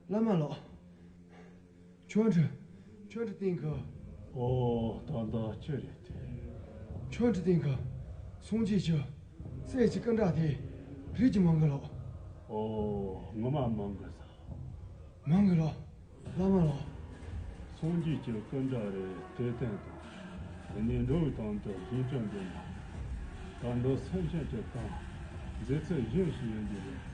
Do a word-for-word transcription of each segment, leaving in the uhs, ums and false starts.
བླ་མ་ལགས། ཆོས་ཁྲི། ཆོས་ཁྲི་སྟེང་གི། ཨོ། ད་ལྟ་ཅི་རེད་དེ། ཆོས་ཁྲི་སྟེང་གི། སངས་རྒྱས་ཀྱི། སྲས་ཀྱི་སྐུ་འདྲ་དེ། རིགས་ཀྱི་མང་གི་ལགས། ཨོ། ངོ་མ་མང་གི་ས། མང་གི་ལགས། བླ་མ་ལགས། སངས་རྒྱས་ཀྱི་སྐུ་འདྲ་རེད་དེ་བསྟན་དང་། དེ་ནས་འགྲོ་བའི་དོན་དུ་ཞིང་བཅུ་འདྲེན་པ། ད་འདི་སེམས་ཅན་གྱི་གང་། མཛད་ཚུལ་གཞན་ཞིག་ཡིན་རྒྱུ་རེད།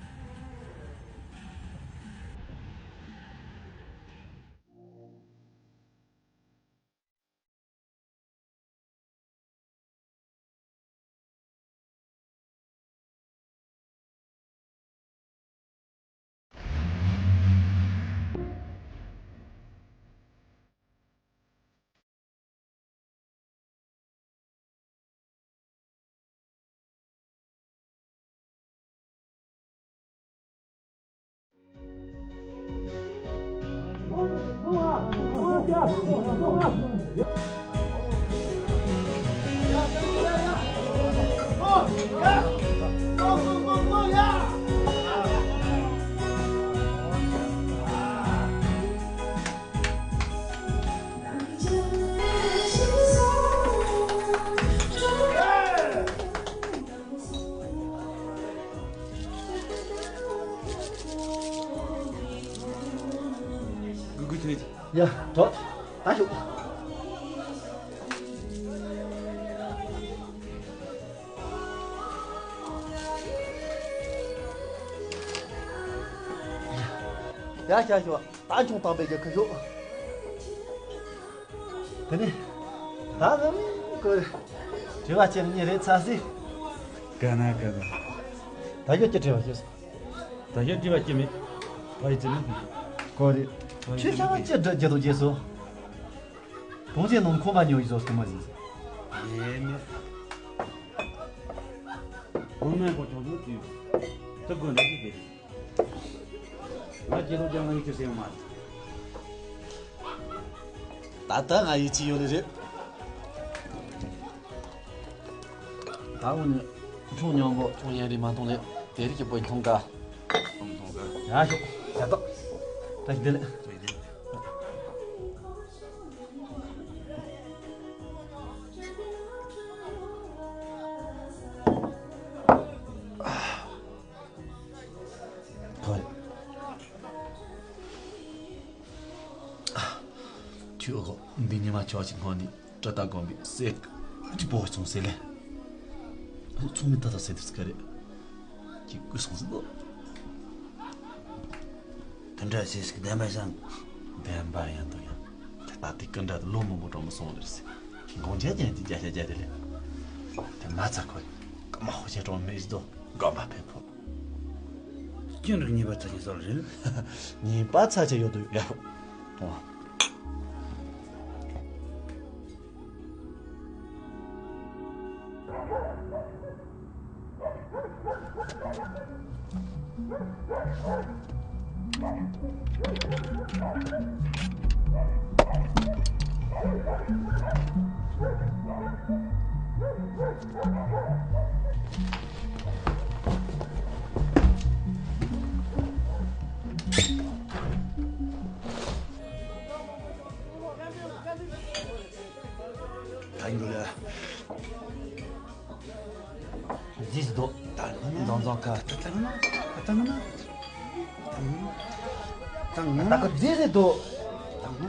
ཡ། གྲོགས། ད་ཞུགས། ཡ། ཤ་ཤོག་ད་ཆུང་དང་པའི་རྒྱལ་ཁ་ཤོག་དེ་ནས་ད་ང་ཀོ་དྲི་བ་ཅན་གཉིས་རེད་ཚ་སི། ག་ན་ག་ན། ད་ཡོད་ཀྱི་དྲི་བ་ཅི་སོང་། ད་ཡོད་དྲི་བ་ཅི་མེད། ཨ་ཡི་ཙི་མེད། ཀོ་རེད། ཁྱོད་ཤ་བ་ཅི་འདྲ་རྒྱ་དོ་རྒྱལ་སོ། བུང་ཅན་ནང་ཁོ་མ་ཉོ་ཡི་ཟོ་སྟེ་མ་ཟིན་ཟིན། ཡེ་མེད། ཁོ་མ་གོ་ཆུང་ཆུང་དུས། དུ་དགོན་ལ་ཅི་དེ་རེད། ང་རྒྱལ་ལོ་རྒྱ་ང་ཡི་ཁྱོད་སེམས་མ། ད་ལྟ་ང་ཡིད་ཆེས་ཡོད་ནི་རེད། ད་འོ་ནི་ཁྱུང་ཉོན་པོ་ཁྱུང་ཡན་རིགས་མ་མཐོང་ལེ། དེ་རིགས་ཀྱི་པོ་མཐོང་ག་མཐོང་ག་ཡ་ཤོག་ཡ་ཏོ། ད་ཞིག་དེ་ལེ། ཁོ། ཁྱོད་འོ་གོ་འདི་ཉི་མ་ཆོག་ཅིག་སྔོན་ནས་སྤྲུལ་སྟག་དགོན་པའི་སྲས་ཀྱི་པོ་སོང་ཟེར་ལེ། ཚོང་མི་ད་ད་ཟེར་དུས་ཀ་རེད། ཅིག་སྐུ་སོང་ཟེར་དོ། དེ་འདྲ་ཞིག་བདེན་པ་བྱུང་། བདེན་པ་ཡང་དུ་ཡང་། ད་ལྟ་དེ་ཀུན་འདྲ་དུ་ལོ་མང་པོ་གྲོང་མི་སོང་ལེ་ཟེར། དགོངས་འཆར་ཅན་དེ་བརྒྱ་ཆ་བརྒྱ་དེ་ལེ། དེ་མ་ཚར་ཁོ། ཀ་མ་ཧོ་ཆེ་གྲོང་མི་ཟེར་དོ། དགོན་པ་ཕེབས་ཕོ། སྐྱོན་རིགས་ཉེས་པ་ཚ་ཆེ་སོགས་རེད། ཉེས་པ་ཚ་ཆེ་ཡོད་དུ་ཡ། ཨོ། ད་ཡིན་འགྲོ་ལ། རྫིས་སུ་དོ། ད་ནི་མཛང་མཛང་ཁ། ད་ད་ནི་ད་ད་ནི་ད་ནི་ད་ག་རྫིས་སུ་དོ། ད་ནི་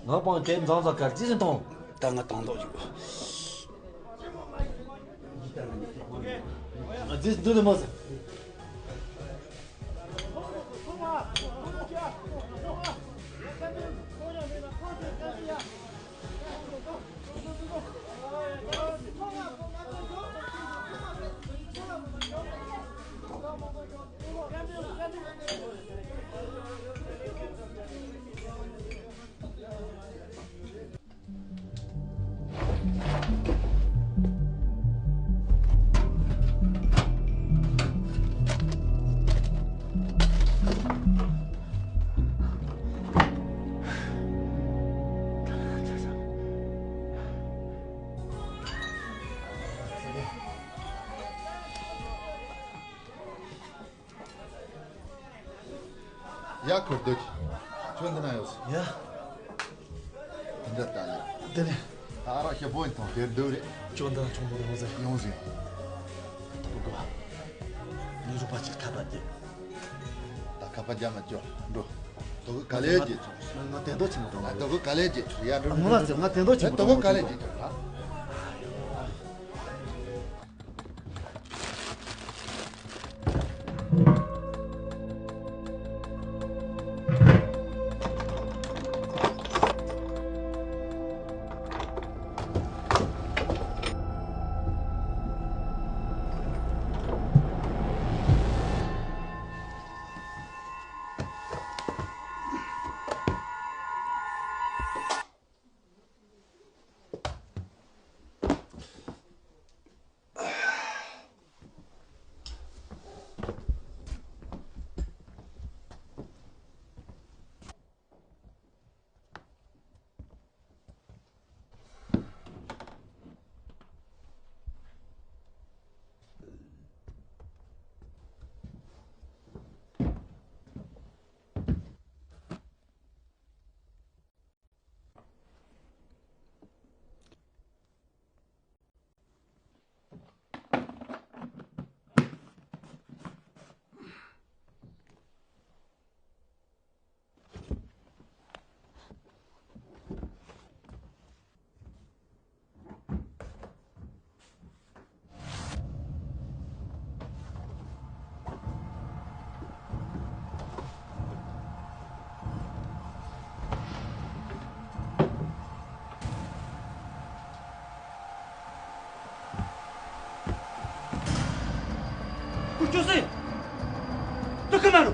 ང་པང་དེ་མཛང་མཛང་ཁ་རྫིས་སུ་མཐོང་། ད་ང་དང་དོ་ཡོད། རྫིས་སུ་དོ་ལེ་མོ་ཟེར། ཡ་ཁོ་སྡོད། ཁྱོད་འདི་ན་ཡོད། ཡ། འདི་འདྲ་ལྟ་ནས། དེ་ནས། ད་ཨ་རག་ཞིབ་པོ་ཡིན་དང་དེར་སྡོད་རེད། ཁྱོད་འདི་ན་ཆུང་མོ་རེད་ཡོང་ཟིན། ཡོང་ཟིན། ཨོ་གོ། ངའི་རོགས་པ་ཅིག་ཁ་པར་རྒྱག་ད་ཁ་པར་རྒྱག་མ་ཅོ། འགྲོ། དོ་གུ་ག་ལེ་རྒྱག་ཆོག་ང་དེ་འདོད་ཆེན་པོ་དང་། ང་དོ་གུ་ག་ལེ་རྒྱག་ཆོག་ཡ་འགྲོ། ངོ་མ་ཟེར་ང་དེ་འདོད་ཆེན་པོ་དོ་གུ་ག་ལེ་རྒྱག་ཆོག་ཨ། ཀུ་ཅོ་སེ། ཏུ་ཁ་མ་རུ།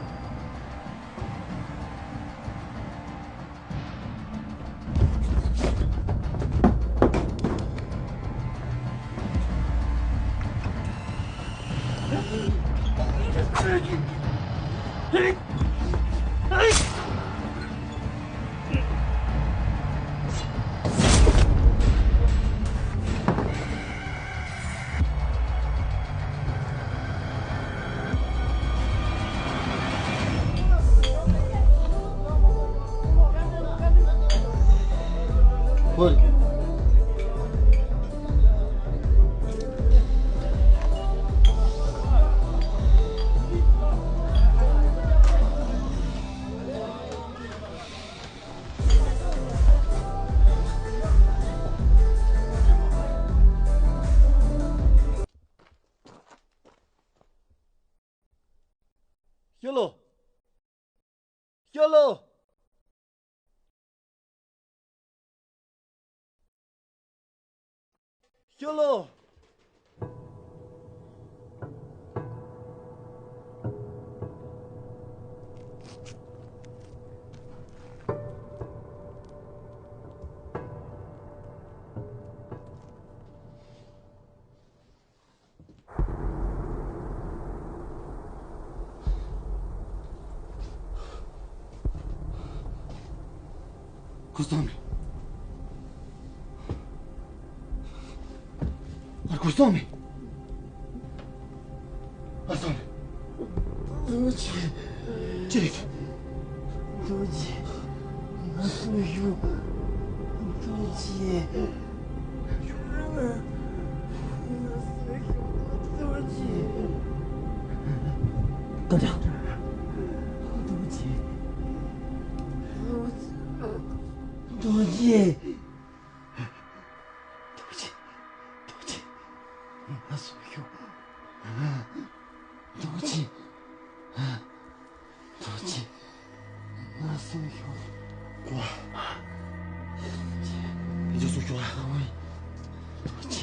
ཤོ་ལོ། ཤོ་ལོ། ཤོ་ལོ། ཁུ་སང་མེ། ཨ་ཁུ་སང་མེ། ཨ་སང་མེ། རྡོ་རྗེ། ཅི་རེད། རྡོ་རྗེ། ང་སུ་ཡོད། རྡོ་རྗེ། རྡོ་རྗེ། རྡོ་རྗེ། རྡོ་རྗེ། རྡོ་རྗེ། རྡོ་རྗེ། རྡོ་རྗེ། རྡོ་རྗེ། ང་སུ་ཡོད། རྡོ་རྗེ། རྡོ་རྗེ། ང་སུ་ཡོད། ཀོ། རྡོ་རྗེ། ཨེ་ཇོ་སུ་ཡོད། རྡོ་རྗེ།